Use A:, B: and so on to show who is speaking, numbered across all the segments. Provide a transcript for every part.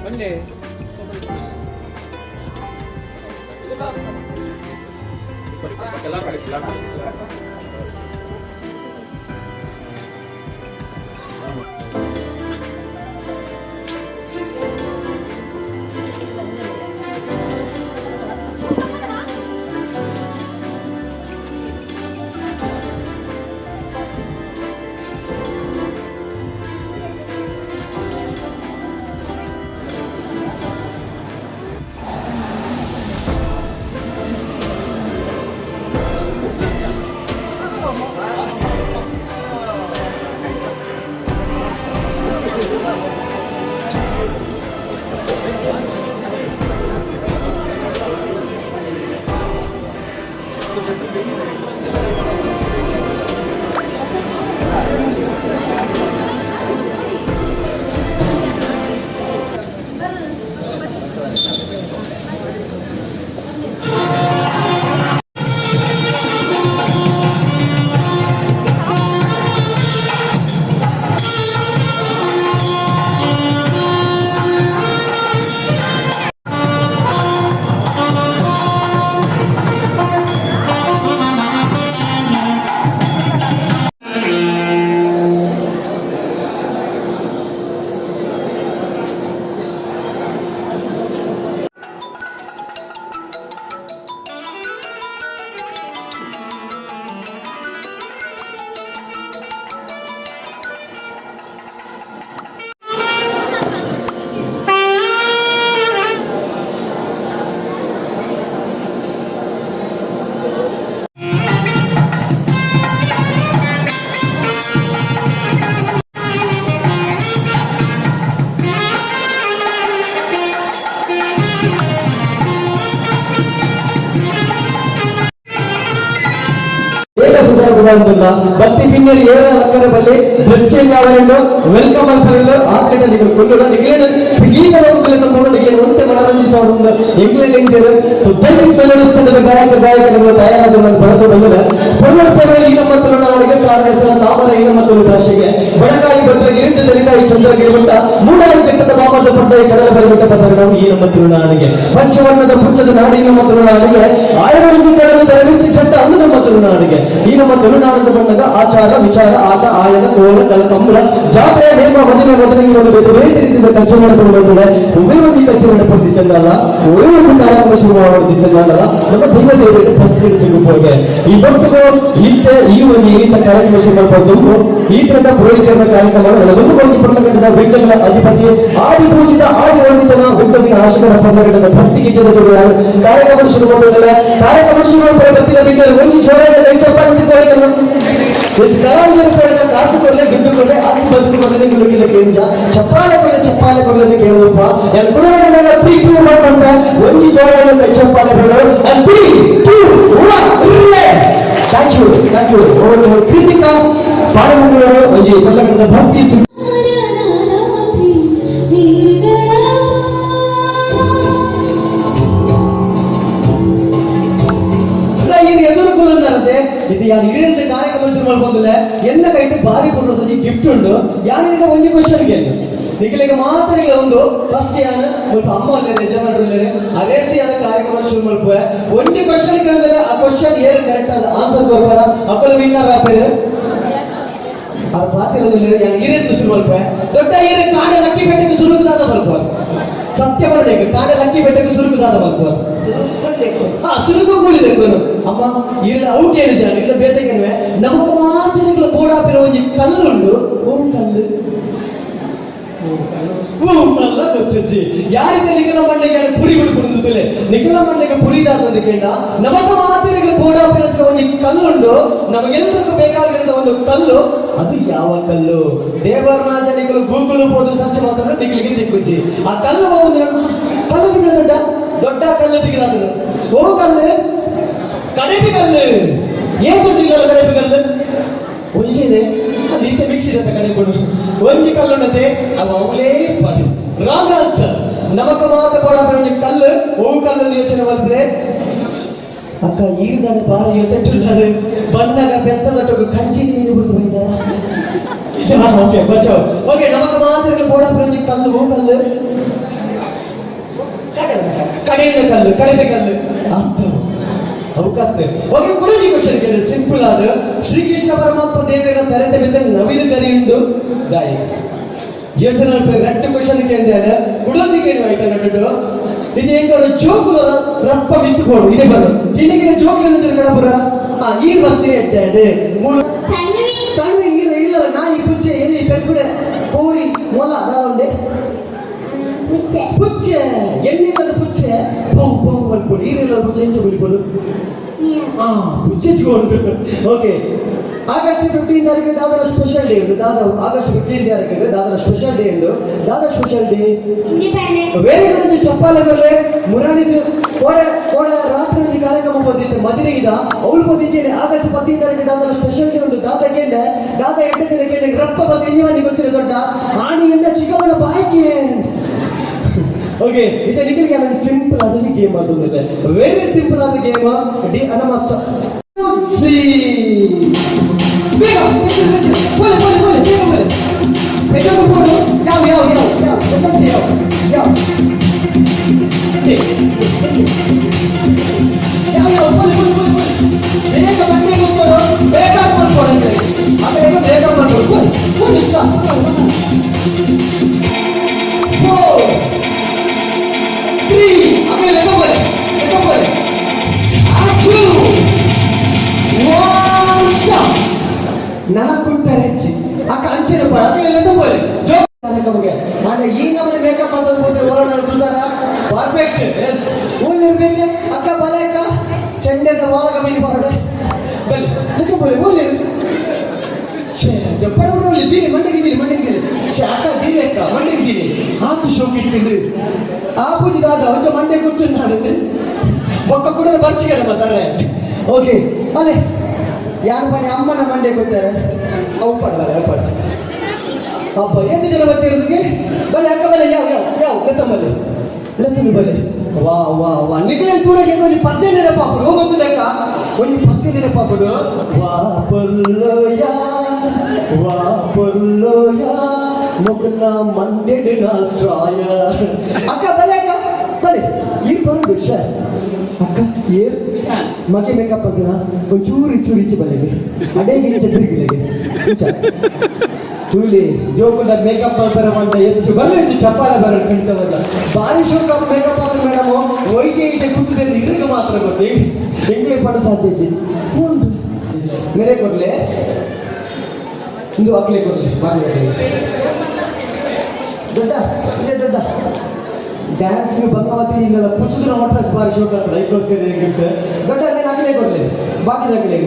A: ಬನ್ನಿ.
B: ಸುಧಾರ ಬತ್ತಿ ಪಿನ್ನರ್ ಏರ ಲಕ್ಕರ ಬಲ್ಲಿ ಡ್ರೆಸ್ ಚೇಂಜ್ ಆವರೆಂಡು welcome ಅಲ್ಪರೆಂಡು ಆತ್ಲೇಟ ನಿಗಲ್ ಕುಲ್ಲುಡ ನಿಗಲೇನು ಸುಗೀತದ ತಗೊಂಡು ನಿಗಲೇನು ಒಂತೆ ಮನರಂಜಿಸುವ ಎಂಗ್ಲೆಂಡ್ ಎಂಟೇರು. ಸೊ ದಯವಿಟ್ಟು ಬೆಳವಣಿಸ್ತದ ಗಾಯಕ ಗಾಯಕರು ತಯಾರಾದ ಬರದು ಬಂದಿದೆ. ಪೊನ್ನಡ ಈ ನಮ್ಮ ತುಳುನಾಡಿಗೆ ಸಾರ ಹೆಸರ ತಾಮರ ಈ ನಮ್ಮ ತುಳು ಭಾಷೆಗೆ ಬಡಕಾಯಿ ಭದ್ರಗಿರಿಂದ ತೆಲಿಕಾಯಿ ಚಂದ್ರಗಿರಿ ಮಟ್ಟ ಮೂಡಾಯಿ ಬೆಟ್ಟದ ಬಾಮದ ಪಡ್ಡಾಯಿ ಕಡಲ ಬರಿಮಟ್ಟ ಪಸರಣವು ಈ ನಮ್ಮ ತುಳುನಾಡಿಗೆ. ಪಂಚವರ್ಣದ ಪುಚ್ಚದ ನಾಡು ಈ ನಮ್ಮ ತುಳುನಾಡಿಗೆ. ಆಯರೊಳಗೆ ಕಡಲು ತರಲಿತ್ತಿ ಬೆಟ್ಟ ಅಂದು ನಮ್ಮ ತುಳುನಾಡಿಗೆ. ಈ ನಮ್ಮ ತುಳುನಾಡದ ಬಂದಾಗ ಆಚಾರ ವಿಚಾರ ಆಟ ಆಯನ ಕೋಲ ಕಲ ಕಂಬಳ ಜಾತ್ರೆ ನೇಮ ಮದಿನ ಮೊದಲಿಗೆ ಒಂದು ಬೇರೆ ಬೇರೆ ರೀತಿಯ ಕಲ್ಚರ್ ಮಾಡ್ಕೊಂಡು ಬಂದಿದೆ. ಒಬ್ಬೇ ಒಂದು ಕಲ್ಚರ್ ಮಾಡ್ಕೊಂಡಿದ್ದಲ್ಲ, ಒಳ್ಳೆ ಒಂದು ಕಾರ್ಯಕ್ರಮ ಶುರು ಮಾಡಿದ್ದಲ್ಲ. ನಮ್ಮ ದೈವ ದೇವರಿಗೆ ಭಕ್ತಿ ಸಿಗುತ್ತೋಗೆ ಈ ಭಕ್ತರು ಇತ್ತೆ ಈ ಒಂದು ಈ ರೀತಿಯ ಕಾರ್ಯಕ್ರಮ ಶುರು ಮಾಡ್ಕೊಂಡು ಈ ತರದ ಪುರೋಹಿತರ ಕಾರ್ಯಕ್ರಮ ಒಂದು ಕೋಟಿ ಪಟ್ಟಣದ ವಿಘ್ನಗಳ ಅಧಿಪತಿ ಆದಿ ಪೂಜಿತ ಆದಿ ವಂದಿತನ ವಿಘ್ನಗಳ ಆಶಕರ ಪಟ್ಟಣದ ಭಕ್ತಿ ಗೀತೆಯ ಕಾರ್ಯಕ್ರಮ ಶುರು ಮಾಡಿದ್ದಾರೆ. ಕಾರ್ಯಕ್ರಮ ಶುರು ಬರ್ತಿಲ್ಲ ಬಿಟ್ಟರೆ ಒಂದು ಜೋರಾದ ಕೈ ಚಪ್ಪಾಳೆ ತಿಳ್ಕೊಳ್ಳಿಕ್ಕಲ್ಲ. ಕಲಾವಿದರು ಕೊಡಲೆ ಕಾಸು ಕೊಡಲೆ ದುಡ್ಡು ಕೊಡಲೆ ಆಸ್ತಿ ಬದುಕು ಕೊಡಲೆ ನಿಮಗೆ ಕೇಳಿದ ಚಪ್ಪಾಳೆ ಕೊಡಲೆ ಚಪ್ಪಾಳೆ ಕೊಡಲೆ ಕೇಳುವಪ್ಪ. ನಾನು ಕುಡವಣ್ಣ 3 2 1 ಅಂತ ಒಂಜಿ ಜೋರಾದ ಕೈ ಚಪ್ಪಾಳೆ ಕೊಡು. 3 2 1. Thank you, thank you. Krithika Padamangaluru ಒಂಜಿ ಕೊಲ್ಲಕಟ್ಟದ ಭಕ್ತಿ. ಇದು ಯಾರು ಇರಿಂದ ಕಾರ್ಯಕ್ರಮ ಶುರು ಮಾಡ್ಕೊಂದಿಲ್ಲ ಎನ್ನ ಕೈಟು ಬಾರಿ ಕೊಟ್ಟರೆ ಗಿಫ್ಟ್ ಉಂಟು. ಯಾರಿಂದ ಒಂಜಿ ಕ್ವಶನ್ ಕೇಳಿ ನಿಖಲಿಗೆ ಮಾತ್ರ ಒಂದು ಫಸ್ಟ್ ಯಾನ್ ಸ್ವಲ್ಪ ಅಮ್ಮ ಅಲ್ಲೇರೆ ಯಜಮಾನರು ಅಲ್ಲೇರೆ ಅರೇರ್ತಿ ಯಾನ ಕಾರ್ಯಕ್ರಮ ಶುರು ಮಲ್ಪುವೆ. ಒಂಜಿ ಕ್ವಶನ್ ಕೇಳಿದ್ರೆ ಆ ಕ್ವಶನ್ ಏರು ಕರೆಕ್ಟ್ ಆದ ಆನ್ಸರ್ ಕೊರ್ಪರ ಅಕಲ್ ವಿನ್ನರ್ ಆಪೇರು. ಅವ್ರ ಪಾತಿರೋದಿಲ್ಲ. ಯಾನ್ ಈರೆಡ್ದು ಶುರು ಮಲ್ಪುವೆ. ದೊಡ್ಡ ಈರು ಕಾಡೆ ಲಕ್ಕಿ ಬೆಟ್ಟಕ್ಕೆ ಸುರುಕುದಾದ ಮಲ್ಪುವ. ಸತ್ಯ ಬರಬೇಕು, ಕಾಡೆ ಲಕ್ಕಿ ಬೆಟ್ಟಕ್ಕೆ ಸುರುಕುದಾದ ಮಲ್ಪುವ. ಹಾ ಸುರುಕು ಕೂಳಿದೆ ಅಮ್ಮ ಈರ ಅವು ಕೇಳಿ ಜಾನ ಇಲ್ಲ ಬೇತೆಗೆನ್ವೆ. ನಮಕ್ ಮಾತ್ರ ಬೋಡಾಪಿನ ಒಂಜಿ ಕಲ್ಲುಂಡು. ಓ ಕಲ್ಲು ಓ ಕಲ್ಲ ಗೊತ್ತುಜ್ಜಿ. ಯಾರಿಂದ ನಿಖಲ ಮಂಡೆಗೆ ಪುರಿ ಬಿಡ್ಕೊಂಡು ನಿಖಲ ಮಂಡೆಗೆ ಪುರಿದಾದ ಕೇಂಡ ನಮಕ ಮಾತಿರಿಗೆ ಬೋಡಾಪಿನ ಒಂಜಿ ಕಲ್ಲುಂಡು. ನಮಗೆಲ್ಲರಿಗೂ ಬೇಕಾಗಿರೋ ಒಂದು ಕಲ್ಲು, ಅದು ಯಾವ ಕಲ್ಲು? ದೇವರರಾಜ ನಿಖಲು ಗೂಗಲ್ ಹೋದು ಸರ್ಚ್ ಮಾತ್ರ ನಿಖಲಿಗೆ ತಿಕ್ಕುಜ್ಜಿ. ಆ ಕಲ್ಲು ಒಂದು ಕಲ್ಲು ತಿಂಗಳ ದೊಡ್ಡ ದೊಡ್ಡ ಕಲ್ಲು ತಿಗಿರಾದ್ರು. ಓ ಕಲ್ಲು ಕಡೆಪಿ ಕಲ್ಲು. ಏನ್ ಗೊತ್ತಿಲ್ಲ ಕಡೆಪಿ ಕಲ್ಲು ಒಂಜಿದೆ ಅದು ಈತ ಮಿಕ್ಸ್ ಇದೆ ಕಡೆಕೊಂಡು ಒಂಜಿ ಕಲ್ಲುಂಡತೆ ಅವು ಅವಲೇ ಪದು. Wrong answer. ನಮಕ ಮಾತ ಕೊಡ ಒಂಜಿ ಕಲ್ಲು. ಓ ಕಲ್ಲು ಯೋಚನೆ ಮಲ್ಪಲೆ. ಅಕ್ಕ ಈರ್ದಾನ ಬಾರಿ ಯೋತೆಟ್ಟುಲ್ಲಾರು ಬಣ್ಣಗ ಬೆತ್ತದಟ್ಟకు ಕಂಚಿ ನೀನು ಬಿಡ್ತು ಹೋಯ್ದಾರ. ಓಕೆ ಬಚಾವ್. ಓಕೆ ನಮಕ ಮಾತ್ರ ಬೋಡ ಒಂಜಿ ಕಲ್ಲು. ಓ ಕಲ್ಲು ಕಡಿಮೆ ಕಲ್ಲು ಅತ್ತ ಅವಕತ್ತೆ. ಓಕೆ, ಕುಡೋಜಿ ಕ್ವಶನ್ ಕೇಳಿ, ಸಿಂಪಲ್ ಆದ. ಶ್ರೀಕೃಷ್ಣ ಪರಮಾತ್ಮ ದೇವರ ತರೆತ ಬಿದ್ದ ನವಿಲು ಕರಿಯುಂಡು ದಾಯಿ? ಯೋಚನೆ ರೆಡ್ ಕ್ವಶನ್ ಕೇಂದ್ರ. ಕುಡೋಜಿ ಕೇಳಿ ಆಯ್ತಾ ನಟ್ಟು. ಇದು ಹೆಂಗಾರು ಜೋಕುಲ ರಪ್ಪ ಬಿತ್ತು ಕೊಡು. ಇದೇ ಬರು ಕಿಣಿಗಿನ ಜೋಕುಲ ಕಡಪುರ. ಆ ಈ ಬರ್ತೀನಿ ಎಡ್ಡೆ ಮೂಲ.
A: ತನ್ವಿ.
B: ತಣ್ಣ ನೀರು ಇಲ್ಲ. ನಾಯಿ, ಪುಚ್ಚೆ, ಎಲ್ಲಿ ಪೆರ್ಗುಡೆ, ಕೋರಿ, ಮೊಲ ದಾದ ಉಂಡೆ?
A: ಪುಚ್ಚೆ.
B: ಪುಚ್ಚೆ. ಎಣ್ಣಿಲ್ಲದ ಪುಚ್ಚೆ ಬೌ ಬೌ ಅನ್ಕೊಡು. ಈರಿಲ್ಲದ ಪುಚ್ಚೆ ಎಂಚ ಬಿಡ್ಕೊಡು? ಆ ಪುಚ್ಚೆ ಉಂಟು. ಓಕೆ, ಆಗಸ್ಟ್ 15 ತಾರೀಕು ದಾದರ ಸ್ಪೆಷಲ್ ಡೇ ಉಂಟು? ದಾದ? ಆಗಸ್ಟ್ 15 ತಾರೀಕು ದಾದರ ಸ್ಪೆಷಲ್ ಡೇ ಉಂಟು? ದಾದ special day?
A: Independence.
B: Very good. ಚಪ್ಪಾಲೆಗಲ್ಲೇ. ಮುರಾಣಿದು ಕೋಡೆ ಕೋಡೆ ರಾತ್ರಿ ಒಂದು ಕಾರ್ಯಕ್ರಮ ಬಂದಿತ್ತು ಮದಿರೆಗಿದ. ಅವಳು ಬಂದಿದ್ದೇನೆ. ಆಗಸ್ಟ್ 15 ತಾರೀಕು ದಾದರ ಸ್ಪೆಷಲ್ ಡೇ ಉಂಟು? ದಾದ ಕೇಂದ್ರ? ದಾದ ಎಡ್ಡೆ ದಿನ ಕೇಂದ್ರ ರಪ್ಪ ಬಂದು ಇಂಜಿ ಗೊತ್ತಿಲ್ಲ. ದೊಡ್ಡ ಆಣಿಯಿಂದ ಚಿಕ್ಕಮ್ಮನ ಬಾಯಿಗೆ. ಓಕೆ, ಇದು ನಿಖಿಲ್ಗೆ ಸಿಂಪಲ್ ಆದ ಗೇಮ್ ಆಡೋದಿದೆ. ವೆರಿ ಸಿಂಪಲ್ ಆದ ಗೇಮ್. ಡಿ ನಮ್ಮ ಸಿ ಬೇಗ ಬೋಲೆ ಬೋಲೆ ಬೋಲೆ, ಬೇಗ ಬೋಲೆ. ಬೇಗ ಬೋಡು. ಯಾವ ಯಾವ ಯಾವ ಯಾವ ಗೊತ್ತಂತೆ? ಯಾವ ಯಾವ ಯಾವ ಯಾವ? ಬೋಲೆ ಬೋಲೆ ಬೋಲೆ ಬೋಲೆ, ಬೇಗ. ಬಂಡೆ ಗೊತ್ತೋಡು, ಬೇಗ ಮಾಡ್ಕೊಡಂದ್ರೆ ಆಮೇಲೆ ಬೇಗ ಮಾಡ್ಕೊಡು. ಬೋಲೆ ಬೋಲೆ. ಸ್ಟಾಪ್. ಫೋರ್, ತ್ರೀ, ಆಮೇಲೆ ಲೆಕ್ಕ ಬೋಲೆ, ಲೆಕ್ಕ ಬೋಲೆ. Two, one, stop. ನನಕುಂಟರೆ ಹೆಚ್ಚಿ ಅಕ್ಕ ಅಂಚಿನ ಪಾಡ. ಅಕ್ಕ ಲೆಕ್ಕ ಬೋಲೆ. ಜೋ ಕಾರ್ಯಕ್ರಮಕ್ಕೆ ಆಗ ಈ ನಮ್ಮನೆ ಮೇಕಪ್ ಅಂತ ಹೋದ್ರೆ ಒಳಗಡೆ ತುದಾರ. ಪರ್ಫೆಕ್ಟ್. ಎಸ್, ಊರಿರ್ಬೇಕು ಅಕ್ಕ. ಬಲೆ ಅಕ್ಕ, ಚೆಂಡೆದ ವಾಲಗ ಮೀನು ಬರೋಡೆ. ಬಲೆ, ಲೆಕ್ಕ ಬೋಲೆ. ಊರಿರು ಛೇ, ದಪ್ಪರ ಒಳ್ಳೆ ದೀನಿ ಮಂಡಿಗಿದ್ದೀನಿ, ಮಂಡಿಗಿದ್ದೀನಿ. ಛೇ ಅಕ್ಕ, ದೀನಿ ಅಕ್ಕ, ಮಂಡಿಗಿದ್ದೀನಿ. ಆತು ಶೋಕ್ ಇಟ್ಟಿಲ್ರಿ. ಆ ಪೂಜೆ ದಾದ ಒಂಚ ಮಂಡೆ ಕೂರ್ಚುన్నాడు. ಬೊಕ್ಕ ಕೂಡ ಬರ್ಚಿಗಡೆ ಬರ್ತಾರೆ. ಓಕೆ, ಅಲ್ಲೇ ಯಾರು ಬನ್ನಿ. ಅಮ್ಮನ ಮಂಡೆ ಕೂತಾರೆ. ಅವು ಪಡ ಬರ ಪಡ. ಅಪ್ಪ ಎಂತ ಜನ ಬರ್ತಿರೋದಕ್ಕೆ? ಬಲೆ ಅಕ್ಕ, ಬಲೆ. ಯಾವ ಯಾವ ಯಾವ? ಲೆತ್ತ ಬಲೆ, ಲೆತ್ತನು ಬಲೆ. ವಾ ವಾ ವಾ. ನಿಖಿಲ ತೂಡಕ್ಕೆ ಒಂಜಿ ಪದ್ಯ ನೆನಪಾಪುಡು. ಹೋಗೋದು ಲೆಕ್ಕ, ಒಂಜಿ ಪದ್ಯ ನೆನಪಾಪುಡು. ವಾ ಪೊಲ್ಲೋಯ, ವಾ ಪೊಲ್ಲೋಯ, ಮೊಕನ ಮಂಡೆಡು ನಾಸ್ಟ್ರಾಯ. ಅಕ್ಕ ಬಲೆ, ಅಕ್ಕ ಬಲೆ. ಇದು ಬಂದು ಶರ್ ಅಕ್ಕ ಏರ್ ಮಗೆ ಮೇಕಪ್ ಅಂದಿನ. ಒಂಚೂರು ಇಚ್ಚೂರು ಇಚ್ಚು ಬಲೆಗೆ ಅಡೇಗೆ ಇಂಚ ತಿರುಗಿಲೆಗೆ ಇಂಚ ತೂಲಿ. ಜೋಕುಲ ಮೇಕಪ್ ಮಾಡ್ತಾರೆ ಅಂತ ಹೆಚ್ಚು ಬರಲಿ. ಹೆಚ್ಚು ಚಪ್ಪಾಳೆ ಬರ ಖಂಡಿತವಲ್ಲ. ಭಾರಿ ಶೋಕ ಮೇಕಪ್ ಆದ್ರೆ ಮೇಡಮ್ ಒಯ್ಗೆ ಇಟ್ಟೆ ಕೂತಿದೆ. ಇರಿಗೆ ಮಾತ್ರ ಗೊತ್ತು. ಎಂಗ್ಲೇ ಪಡ ಸಾಧ್ಯ ಉಂಟು. ಮೇರೆ ಕೊರ್ಲೆ ಇಂದು ಅಕ್ಲೆ ಕೊರ್ಲೆ ಮಾರ್ಲೆ. ದೊಡ್ಡ ಇದೆ ದೊಡ್ಡ ಡ್ಯಾನ್ಸ್ ಬಂಗಾವತಿ ಇಲ್ಲ ಕೂತಿದ್ರು. ಮಾತ್ರ ಭಾರಿ ಶೋಕ ಆಗ್ತದೆ. ಅದಕ್ಕೋಸ್ಕರ ಗಿಫ್ಟ್ ದೊಡ್ಡ. ನೀನು ಅಕ್ಲೆ ಕೊರ್ಲೆ, ಬಾಕಿ ಅಕ್ಲೆ.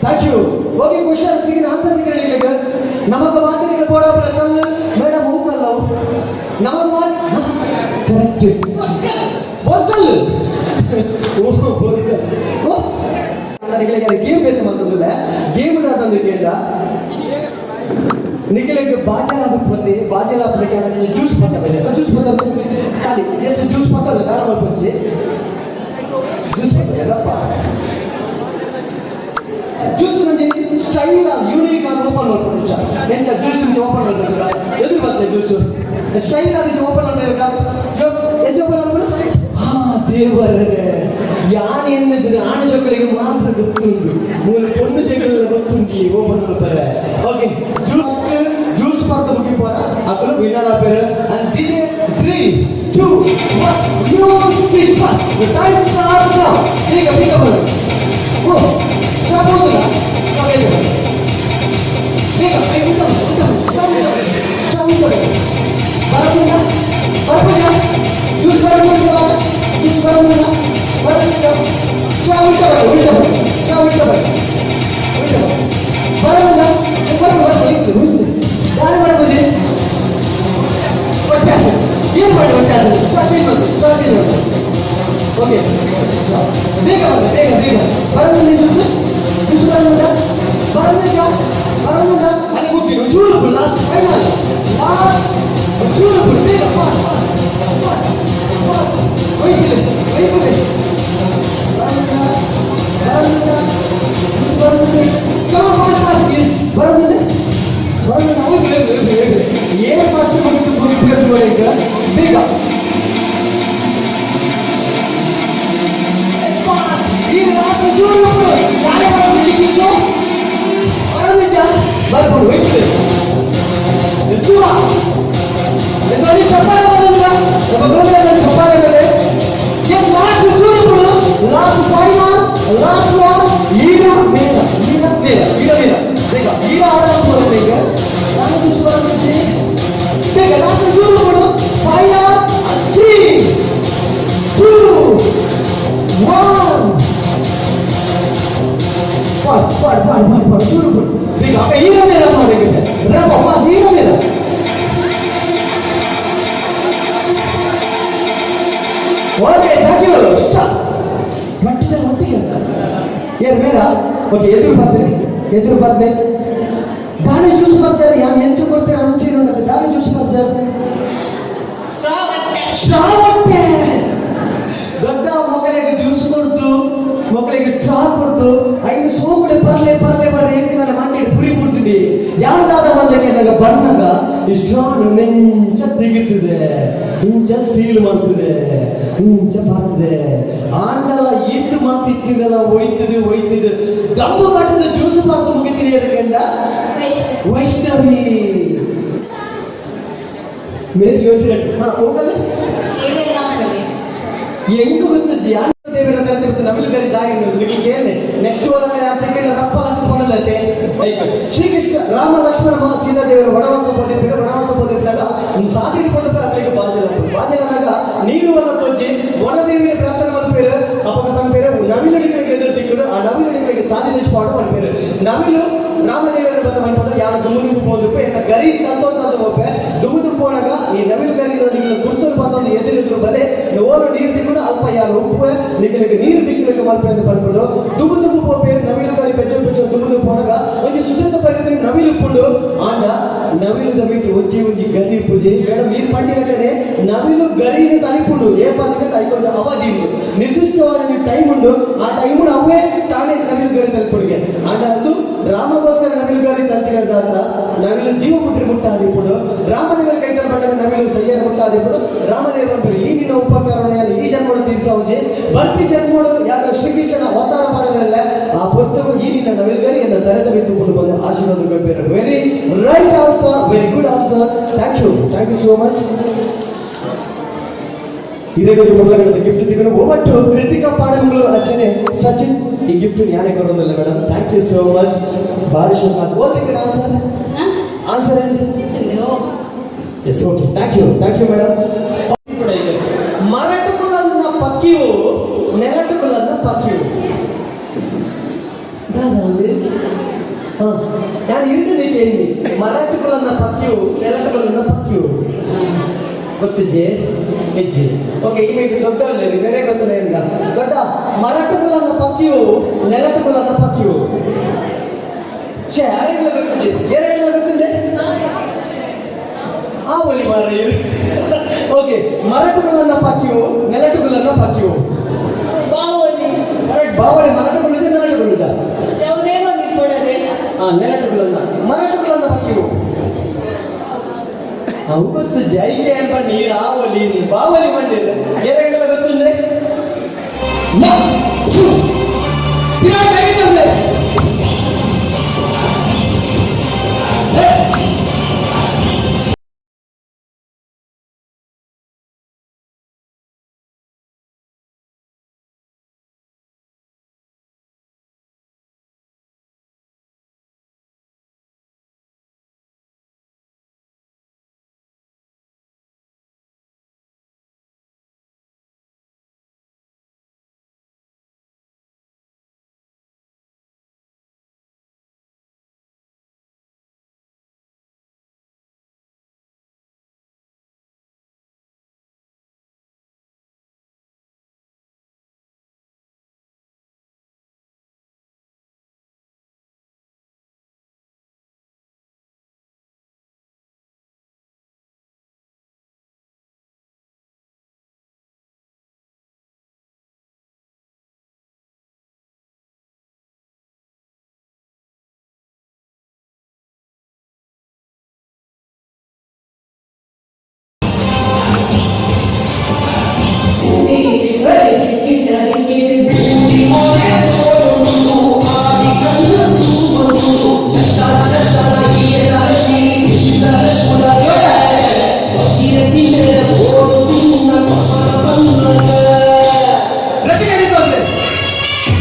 B: Thank you. Okay, question ತಿಗಿನ ಆನ್ಸರ್ ತಿಗಿನ ಹೇಳಿ. ನಮಗ ಮಾತಿನ ಬೋಡಾಪುರ ಕಲ್ಲು ಮೇಡಮ್. ಹೂ ಕಲ್ಲವು ನಮಗ ಮಾತು ಕರೆಕ್ಟ್. ಬೋರ್ಕಲ್ಲು. ಓ ಬೋರ್ಕಲ್. ಓ ನಿಖಿಲಿಗೆ ಗೇಮ್ ಬೇಕು ಮಾತಂದಿಲ್ಲ. ಗೇಮ್ ತಂದು ಕೇಳ. ನಿಖಿಲಿಗೆ ಬಾಜಲ ಬತ್ತಿ ಬಾಜಲ ಜ್ಯೂಸ್ ಪತ್ತ ಬೇರೆ ಜ್ಯೂಸ್ ಪತ್ತ ಖಾಲಿ ಜಸ್ಟ್ ಜ್ಯೂಸ್ ಪತ್ತ ದಾರ ಮಲ್ಪೊಂಚಿ ಜ್ಯೂಸ್ ಪತ್ತ ಎಲ್ಲಪ್ಪ. ಜ್ಯೂಸ್ ನಂಜಿ ಸ್ಟೈಲ್ ಯೂನಿಕ್ ಆಗಿ ಓಪನ್ ಮಾಡ್ಕೊಂಡು. ಎಂಚ ಜ್ಯೂಸ್ నుంచి ಓಪನ್ ಮಾಡ್ತಾರೆ? ಎದುರು ಬರ್ತದೆ ಜ್ಯೂಸ್. ಸ್ಟೈಲ್ ಆಗಿ ಓಪನ್ ಮಾಡ್ಬೇಕಾ? ಎಂಚ ಓಪನ್ ಮಾಡ್ಬಿಡು. ಹಾ ದೇವರೇ, ಯಾರು ಎನ್ನಿದ್ರೆ ಆಣ ಜೋಕಳಿಗೆ ಮಾತ್ರ ಗೊತ್ತುಂಟು. ಮೂರು ಪೊಣ್ಣು ಜೋಕಳೆಲ್ಲ ಗೊತ್ತುಂಟು ಈ ಓಪನ್ ಮಾಡ್ತಾರೆ. ಓಕೆ, ಜ್ಯೂಸ್ ಜ್ಯೂಸ್ ಪರ್ದ ಮುಗಿಪೋರ ಅಕಲು ವಿನ್ನರ್ ಆಪೇರು. And DJ, 3, 2, 1, music. First the time starts now. ಬೇಗ ಬೇಗ ಬರು. ಓ ಸ್ಟಾಪ್ ಹೋಗಿಲ್ಲ. ಬೇಗ ಬೇಗ ಬೇಗ. ಊಟ ಊಟ ಸ್ಟಾಪ್ ಸ್ಟಾಪ್. ಬರಬುಲ್ಲ ಬರಬುಲ್ಲ ಜ್ಯೂಸ್ ಬರಬುಲ್ಲ ಜ್ಯೂಸ್ ಬರಬುಲ್ಲ ಬರಬುಲ್ಲ. ಸ್ಟಾಪ್. ಉಲ್ಟ ಬರ, ಉಲ್ಟ ಬರ. ಸ್ಟಾಪ್. ಉಲ್ಟ ಬರ, ಉಲ್ಟ ಬರ. ಬರಬುಲ್ಲ ಬರಬುಲ್ಲ. ಯಾರು ಬರಬುದಿ? ಹೊಟ್ಟೆ ಏನು ಮಾಡಿ ಹೊಟ್ಟೆ ಆದ್ರೆ ಸ್ಟಾಪ್. ಚೇಂಜ್ ಬಂತು, ಸ್ಟಾಪ್ ಚೇಂಜ್ ಬಂತು. ಓಕೆ, ಬೇಗ ಬನ್ನಿ, ಬೇಗ ಬೇಗ. ಬರಬುಲ್ಲ ಜ್ಯೂಸ್ ಜ್ಯೂಸ್ ಬರಬುಲ್ಲ ಬರಬುಲ್ಲ ಬರಬುಲ್ಲ. ಅಲ್ಲಿ ಮುಗ್ದಿರು. ಚೂರು ಲಾಸ್ಟ್, ಫೈನಲ್ ಲಾಸ್ಟ್ ಚೂರು. ಬೇಗ, ಫಾಸ್ಟ್ ಫಾಸ್ಟ್ ಫಾಸ್ಟ್. ಒಯ್ಬಿಡಿ ಒಯ್ಬಿಡಿ. ಬರಬುಲ್ಲ ಬರಬುಲ್ಲ ಜ್ಯೂಸ್ ಬರಬುಲ್ಲ. Come fast fast. Yes, ಬರಬುಲ್ಲ ಬರಬುಲ್ಲ. ಒಯ್ಬಿಡಿ ಒಯ್ಬಿಡಿ ಒಯ್ಬಿಡಿ. ಏನು ಫಾಸ್ಟ್ ಮುಗಿತು ಮುಗಿತು. ಈಗ ಬೇಗ. ಜ್ಯೂಸು ಬರೋದಿಲ್ಲ. ಬರ್ಕೊಂಡು ಹೋಯ್ತದೆ. ಸುಮ ಸಾರಿ, ಚಪ್ಪಾಳೆ ಬರೋದಿಲ್ಲ. ನಮ್ಮ ಗುರುಗಳ ಚಪ್ಪಾಳೆ. ಎಸ್, ಲಾಸ್ಟ್ ಚೂರು, ಲಾಸ್ಟ್, ಫೈನಲ್, ಲಾಸ್ಟ್ ಒನ್. ಈರ ಮೇಲ, ಈರ ಮೇಲ, ಈರ ಮೇಲ. ಬೇಗ, ಈರ ಆರಾಮ ಬೇಗ. ನಾನು ಜ್ಯೂಸ್ ಬರೋದಿಲ್ಲ. ಬೇಗ, ಲಾಸ್ಟ್ ಚೂರು ಕೊಡು. ಫೈನಲ್, 3, 2, 1. ಪಾಡ್ ಪಾಡ್ ಪಾಡ್ ಪಾಡ್ ಪಾಡ್, ಚೂರು ಕೊಡು ಬೇಗ. ಅಕ್ಕ, ಈರ ಮೇಲೆ ಮಾಡಿ. ರಪ್ಪ ಫಾಸ್ಟ್, ಈರ ಮೇಲೆ. Okay, thank you. Stop. ಒಟ್ಟಿಗೆ, ಒಟ್ಟಿಗೆ. ಏರ್ ಮೇರ. ಓಕೆ, ಎದುರು ಬರ್ತಾರೆ, ಎದುರು ಬರ್ತಾರೆ. ದಾಣಿ ಜ್ಯೂಸ್ ಬರ್ತಾರೆ. ಯಾರು ಹೆಂಚು ಕೊಡ್ತಾರೆ ಅಂಚಿನ ದಾಣಿ ಜ್ಯೂಸ್ ಬರ್ತಾರೆ. ಶ್ರಾವಂತೆ. ದೊಡ್ಡ ಮಗಳಿಗೆ ಜ್ಯೂಸ್ ಕೊಡ್ತು, ಮಕ್ಕಳಿಗೆ ಸ್ಟ್ರಾ ಕೊಡ್ತು. ಐದು ಸೋಕುಡೆ ಪರ್ಲೆ ಪರ್ಲೆ ಪರ್ಲೆ ಎಂಕಿನ ಮಂಡಿ ಪುರಿ ಕೊಡ್ತೀನಿ. ಯಾವ್ದಾದ ಮಲ್ಲೆಗೆ ಬಣ್ಣಗ ಈ ಸ್ಟ್ರಾ ನೆಂಚ ತೆಗಿತದೆ, ಇಂಚ ಸೀಲ್ ಮಾಡ್ತದೆ, ಇಂಚ ಬರ್ತದೆ. ಆಂಡಲ ಈತು ಮಾತಿತ್ತಿದಲ್ಲ, ಒಯ್ತದೆ ಒಯ್ತದೆ. ದಮ್ಮು ಕಟ್ಟದ ಜ್ಯೂಸ್ ಮಾಡ್ತು ಮುಗಿತೀನಿ. ಅದಕ್ಕೆಂಡ ವೈಷ್ಣವಿ ಮೇರೆ ಯೋಚನೆ. ಹಾ, ಹೋಗಲ್ಲ. ಹೆಂಗು ಗೊತ್ತು? ಜಾನ ದೇವರ ಅಂತ ನವಿಲು ಗರಿ ದಾಯಿ ನಿಮಗೆ ಕೇಳಿ. ನೆಕ್ಸ್ಟ್ ಹೋದಾಗ ಅಂತ ರಪ್ಪ ಅಂತ ಪಡಲತ್ತೆ. ಶ್ರೀಕೃಷ್ಣ, ರಾಮ, ಲಕ್ಷ್ಮಣ, ಸೀತಾ ದೇವರು ವನವಾಸ ಪೋದಿರ್ಬೇಕು. ವನವಾಸ ಪೋದಿರ್ಲಾಗ ಒಂದು ಸಾಧನೆ ಪಡೆದ ಅಲ್ಲಿಗೆ ಬಾಜಲ ಬಾಜಲನಾಗ ನೀರು ವಲ್ಲ ತೋಜಿ ವನದೇವಿಯ ಪ್ರಾರ್ಥನೆ ಮಲ್ಪೇರು. ಅಪಗ ತನ್ನ ನವಿಲುಡಿಗಳಿಗೆ ಎದುರು ತಿಕ್ಕಡು. ಆ ನವಿಲುಡಿಗಳಿಗೆ ಸಾಧಿ ಪಾಡು ಮಲ್ಪೇರು. ನವಿಲು ರಾಮದೇವರ ಬಂದ ಮನ್ಪಡ ಯಾರು ದುಮ್ಮು ದುಮ್ಮು ಪೋದಪ್ಪ ಎನ್ನ ಗರಿ ತಂತೊಂದು ಒಪ್ಪೆ. ದುಮ್ಮು ದುಮ್ಮು ಪೋನಾಗ ಈ ನವಿಲು ಗರಿ ನಿನ್ನ ಗುರ್ತರು ಬಂದೊಂದು ಎದುರೆದುರು ಬಲೆ ಓರು ನೀರು ತಿಕ್ಕೊಂಡು ಅಲ್ಪ ಯಾರು ಉಪ್ಪು ನಿಗಲಿಗೆ ನೀರು ತಿಕ್ಕಲಿಕ್ಕೆ ಮಲ್ಪೆ ಅಂತ ಪನ್ಪುಂಡು. ದುಮ್ಮು ದುಮ್ಮು ಪೋಪೆ ನವಿಲು ಗರಿ ಪೆಚ್ಚ ಪೆಚ್ಚ ದುಮ್ಮು ದುಮ್ಮು ಪೋನಾಗ ಒಂಜಿ ಸುಜಾತ ಪರಿಧಿ ನವಿಲು ಉಪ್ಪುಂಡು. ಆಂಡ ನವಿಲುದ ಮೀಟಿ ಒಂಜಿ ಒಂಜಿ ಗರಿ ಪೂಜೆ ಮೇಡಮ್. ನೀರು ಪಂಡಿನ ನವಿಲು ಗರಿನ ತಲಿಪುಂಡು. ಏಪಾದಿಗೆ ಐಕೊಂದು ಅವಧಿ ಉಂಡು, ನಿರ್ದಿಷ್ಟವಾದ ಟೈಮ್ ಉಂಡು. ಆ ಟೈಮ್ ಅವೇ ತಾನೇ ನವಿಲು ಗರಿ ತಲುಪುಡಿಗೆ. ಆಂಡ ಅದು ರಾಮಗೋಸ್ಕರ ನವಿಲು ಗರಿ ತಲ್ತಿರೋದ ಹತ್ರ ನವಿಲು ಜೀವ ಮುಟ್ಟಿ ಮುಟ್ಟಾದಿಪ್ಪುಡು. ರಾಮದೇವರ ಕೈ ತಲ್ಪಟ್ಟಾಗ ನವಿಲು ಸಯ್ಯರ ಮುಟ್ಟಾದಿಪ್ಪುಡು. ರಾಮದೇವರ ಈ ನಿನ್ನ ಉಪಕರಣೆಯನ್ನು ಈ ಜನ್ಮಡು ತೀರ್ಸೌಜಿ, ಬರ್ಪಿ ಜನ್ಮಡು ಯಾಕ ಶ್ರೀಕೃಷ್ಣನ ಅವತಾರ ಮಾಡಿದ್ರಲ್ಲ, ಆ ಪೊರ್ತುಗು ಈ ನಿನ್ನ ನವಿಲು ಗರಿ ಎನ್ನ ತರೆ ತಲೆ ಬಂದು ಆಶೀರ್ವಾದ. Very right answer, very good answer. Thank you, thank you so much. ಇದೇ ಮೊದಲಗಡೆ ಗಿಫ್ಟ್ ತಿಗಳು ಒಟ್ಟು ಕೃತಿಕಾ ಪಾಡಂಗಳೂರು ಅರ್ಚನೆ ಸಚಿನ್. ಈ ಗಿಫ್ಟ್ ಯಾನೇ ಕೊಡೋದಿಲ್ಲ madam. Thank you so much. ಭಾರಿ ಶುಭ. ಓದ್ಲಿಕ್ಕೆ answer, answer. Yes, okay, thank you, thank you madam. ಮರಟುಕುಲನ್ನ ಪಕ್ಕಿಯು, ನೆಲಟುಕುಲನ್ನ ಪಕ್ಕಿಯು. ನಾನು ಇರ್ತದೆ ಕೇಳಿ. ಮರಟುಕುಲನ್ನ ಪಕ್ಕಿಯು, ನೆಲಟುಕುಲನ್ನ ಪಕ್ಕಿಯು. ಗೊತ್ತಿಜೆ ಹೆಜ್ಜೆ. ಓಕೆ, ಈಗ ದೊಡ್ಡ ಬೇರೆ ಗೊತ್ತಿಲ್ಲ ಎಂದ ದೊಡ್ಡ. ಮರಟುಕುಲನ್ನ ಪಕ್ಕಿಯು, ನೆಲಟುಕುಲನ್ನ ಪಕ್ಕಿಯು. ಛೇ, ಯಾರಿಗೆಲ್ಲ ಗೊತ್ತಿದೆ? ಯಾರಿಗೆಲ್ಲ ಗೊತ್ತಿದೆ? ಆ ಒಲಿ ಮಾರ್ರೆ. ಓಕೆ, ಮರಟುಗಳನ್ನ ಪಕ್ಕಿಯು, ನೆಲಟುಗಳನ್ನ ಪಕ್ಕಿಯು.
C: ಬಾವಲಿ.
B: ಕರೆಕ್ಟ್, ಬಾವಲಿ. ಮರಟುಗಳಿದೆ, ನೆಲಟುಗಳಿದೆ.
C: ಯಾವುದೇ ಒಂದು ಕೊಡದೆ.
B: ಆ ನೆಲಟುಗಳನ್ನ, ಮರಟುಗಳನ್ನ ಪಕ್ಕಿಯು. ಅವು ಗೊತ್ತು ಜೈಗೆ ಅಲ್ಪ ನೀರು ಆವಲಿ ಬಾವಲಿ ಬಂದಿದೆ. ಏನೆಲ್ಲ ಗೊತ್ತುಂಡೆ? 1, 2, 3.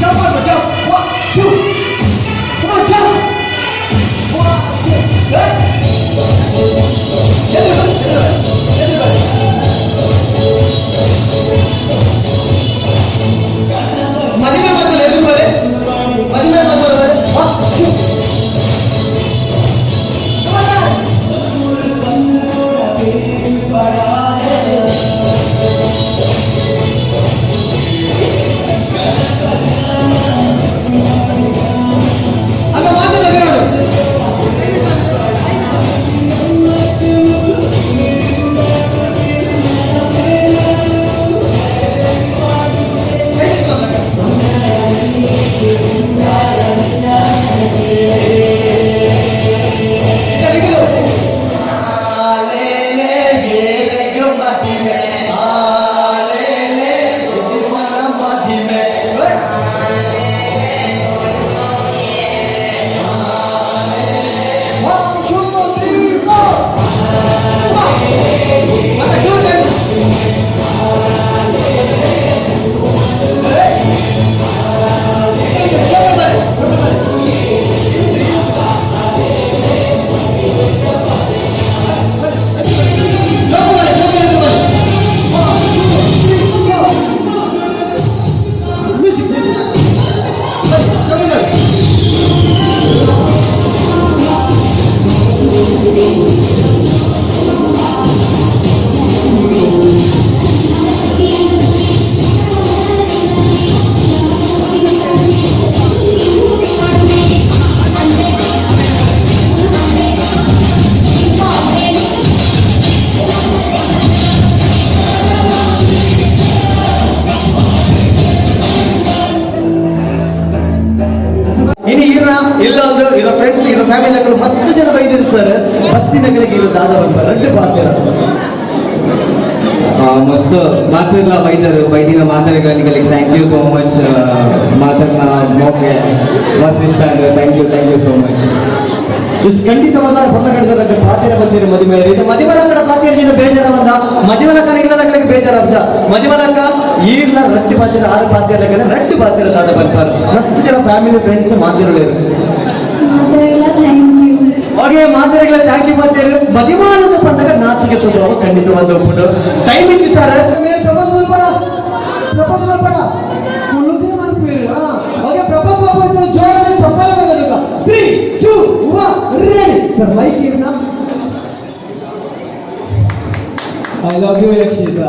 B: Jump, jump. 1, 2. Come on, jump. 1, 2, hey. ಎದುರು ಬನ್ನಿ, ಎದುರು ಬನ್ನಿ, ಎದುರು ಬನ್ನಿ. ಮದುವೆ ಮಕ್ಕಳು ಎದುರು ಬನ್ನಿ. ಮದುವೆ ಮಕ್ಕಳು ಬನ್ನಿ. 1, 2. Come on, dance. ಅಲ್ಲ, ಮಾತಾಡ ನೋಡು. 1, 2, 3, 4. ಮತ್ತೆ ಜೋರು ಹೇಳಿ. ಜೋರು ಬರ್ರಿ, ಜೋರು ಬರ್ರಿ. ಜೋರು ಬರ್ರಿ, ಜೋರು ಎದುರು ಬರ್ರಿ. 1, 2, 3, 4. Music, music. ಬರ್ರಿ, ಜೋರು ಬರ್ರಿ. ಇನ್ನು ಇರ ಇಲ್ಲೊಂದು ಇರೋ ಫ್ರೆಂಡ್ಸ್, ಇರೋ ಫ್ಯಾಮಿಲಿ ಮಸ್ತ್ ಜನ ಬೈದಿರಿ ಸರ್. ಬತ್ತಿನಗಳಿಗೆ ಇರೋ ದಾದ ಬಂದ ರಡ್ಡು ಪಾತ್ರ.
D: ಮಸ್ತ್ ಮಾತಿರ್ಲ ಬೈದರು. ಬೈದಿನ ಮಾತಾಡಿಗಳಿಗೆ thank you so much. ಮಾತಾಡ್ನ ಮೋಕೆ ಮಸ್ತ್ ಇಷ್ಟ ಆಗಿದೆ. Thank you, thank you so much.
B: Is ಖಂಡಿತವಲ್ಲ ಸಣ್ಣ ಕಡೆ ಪಾತಿರ ಬಂದಿರ ಮದುವೆ ಇದು. ಮದಿಮಲಕ್ಕಡ ಪಾತಿರ ಜನ ಬೇಜಾರ ಬಂದ. ಮದಿಮಲಕ್ಕನ ಇಲ್ಲದಗಳಿಗೆ ಬೇಜಾರ ಅಬ್ಜ. ಮದಿಮಲಕ್ಕ ಈರ್ಲ ರಡ್ಡು ಪಾತಿರ, ಆರು ಪಾತಿರ ಕಡೆ ರಡ್ಡು ಪಾತಿರ ದಾದ ಬರ್ತಾರೆ. ಮಸ್ತ್ ಜನ ಫ್ಯಾಮಿಲಿ, ಫ್ರೆಂಡ್ಸ್ ಮಾತಿರಲೇರು.
A: ಮಾತಾಡಲ್ಲ, thank you.
B: Okay, ಮಾತಿರಗಳ thank you. ಮಾತಿರು ಮದಿಮಾಲದ ಪಂಡಗ ನಾಚಿಕೆ ಸ್ವಭಾವ ಖಂಡಿತವಾದ ಒಪ್ಪುಡು. ಟೈಮ್ ಇತ್ತು ಸರ್. ಪ್ರಪೋಸ್ ಮಲ್ಪಡ, ಪ್ರಪೋಸ್ ಮಲ್ಪಡ, ಕುಳ್ಳುದೇ ಮಲ್ಪೀರು. ಓಕೆ, ಪ್ರಪೋಸ್ ಮಲ್ಪಡ. ಜೋರಾಗಿ ಚಪ್ಪಾಳೆ ಬರೋದಕ್ಕ. 3, 2, 1, ready. Sir, mic ಇರ್ನ.
D: I love you, Yakshita.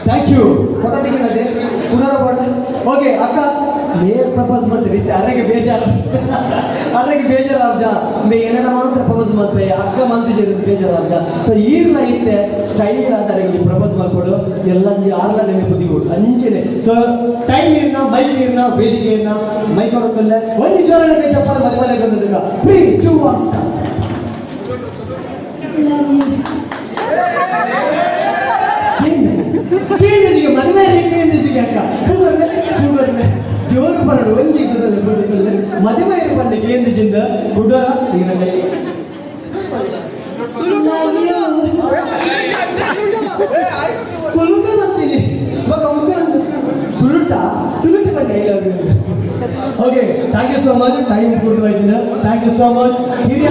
B: Thank you. ಕೊಡೋದಿಕ್ಕೆ ಪುನರ ಕೊಡ. ಓಕೆ ಅಕ್ಕ, ನೇರ್ ಪ್ರಪೋಸ್ ಮಾಡ್ತೀರಿ. ಅರೆಗೆ ಬೇಜಾರು, ಅರೆಗೆ ಬೇಜಾರು ಅಬ್ಜ. ಮೇ ಏನಡ ಮಾತ್ರ ಪ್ರಪೋಸ್ ಮಾಡ್ತಾರೆ ಅಕ್ಕ ಮಂತಿಜರು ಬೇಜಾರು ಅಬ್ಜ. ಸೊ ಈರ್ಲ ಇತ್ತೆ ಸ್ಟೈಲ್ ಆದ ಅರೆಗೆ ಪ್ರಪೋಸ್ ಮಾಡ್ಕೊಡು. ಎಲ್ಲ ಆರ್ಲ ನಿಮಗೆ ಬುದ್ಧಿ ಕೊಡು ಅಂಚೆನೆ. ಸೊ ಟೈಮ್ ಇರ್ನ, ಮೈಕ್ ಇರ್ನ, ವೇದಿಕೆ ಇರ್ನ, ಮೈಕ್ ಹೊರಕಲ್ಲ. ಒಂದು ಜೋರ ಚಪ್ಪಾಳೆ ಮನೆ ಮನೆ ಬಂದದಕ್ಕ. 3, 2, 1, start.
A: Love you.
B: ಕೇಳಿದಿಗೆ ಮನೆ ಮೇಲೆ ಕೇಳಿದಿಗೆ ಅಕ್ಕ. ಜೋರು ಬರಡು ಒಂದು ಮದುವೆ ಬಂಡೆ ಕೇಂದ್ರದಿಂದ ಗುಡರ ಈಗ.
A: Love you.
B: ಕುಲುಕ ಬರ್ತೀನಿ ಮಗ ಮುಂದೆ ಒಂದು ತುಳುಟ ತುಳುಟ ಬಂಡೆ. I love you. Okay, thank you so much. Time ಕೊಟ್ಟು ಹೋಯ್ತೀನಿ. Thank you so much. ಹಿರಿಯ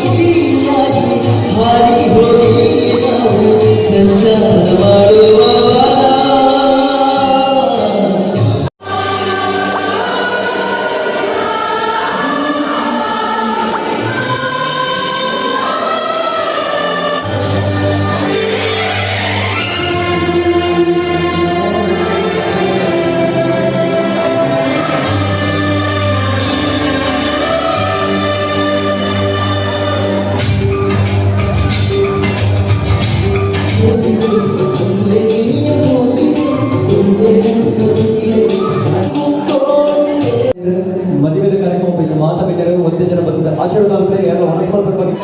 B: ಹಕ್ಕಿಯಾಗಿ ಹಾರಿ ಹೋಗಿ ನಾವು ಸಂಚಾರ ಮಾಡುವ. ಮದುವೆದ ಕಾರ್ಯಕ್ರಮ ಬಗ್ಗೆ ಮಾತಾ ಬಿದ್ದರೆ ಒಂದೇ ಜನ ಬರ್ತದೆ. ಆಶೀರ್ವಾದ ಅಂದ್ರೆ ಯಾರು ಹೊಣಸ್ಕೊಳ್ಬೇಕು ಬಗ್ಗೆ.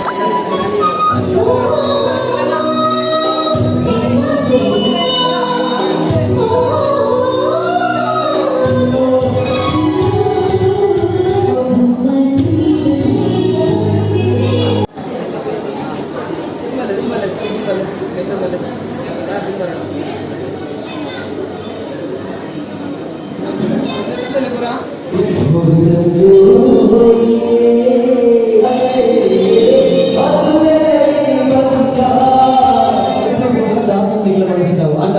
B: ಅಂಡ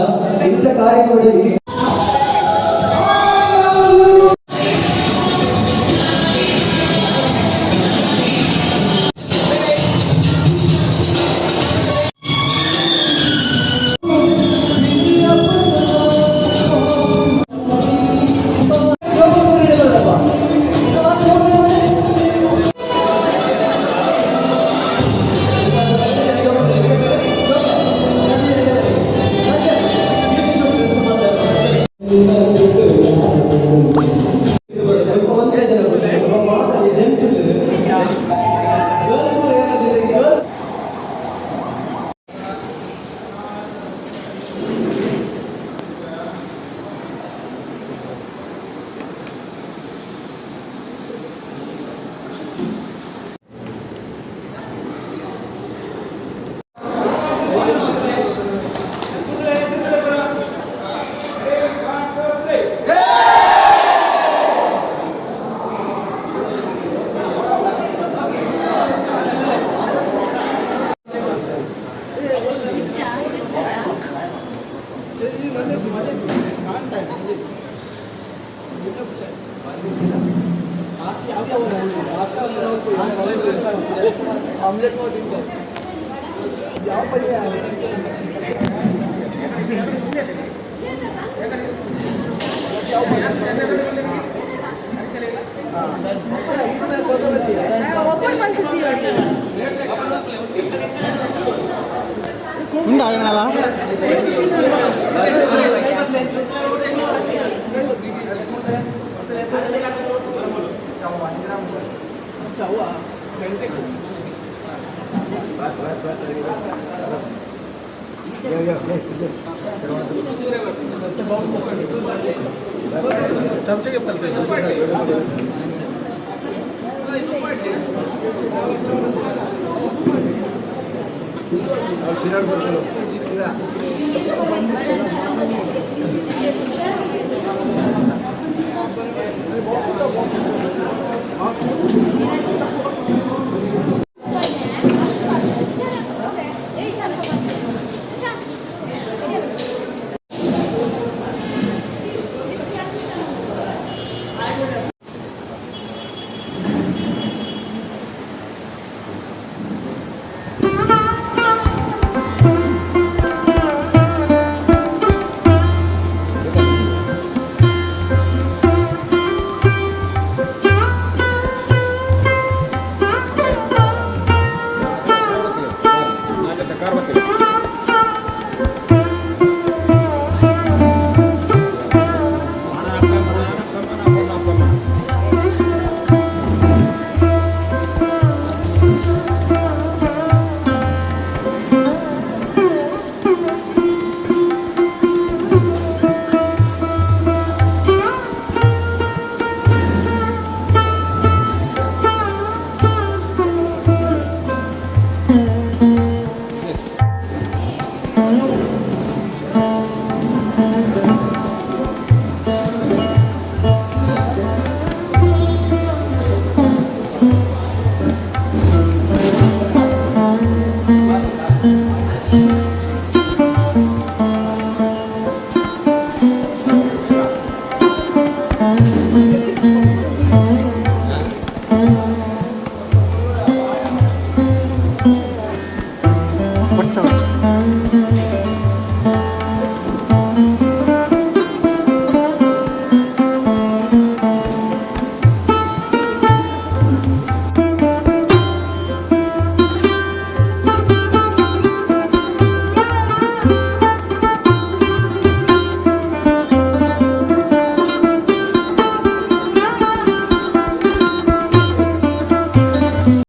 B: ಇಂಥ ಕಾರ್ಯಕ್ರಮದಲ್ಲಿ
A: ಓಪನ್.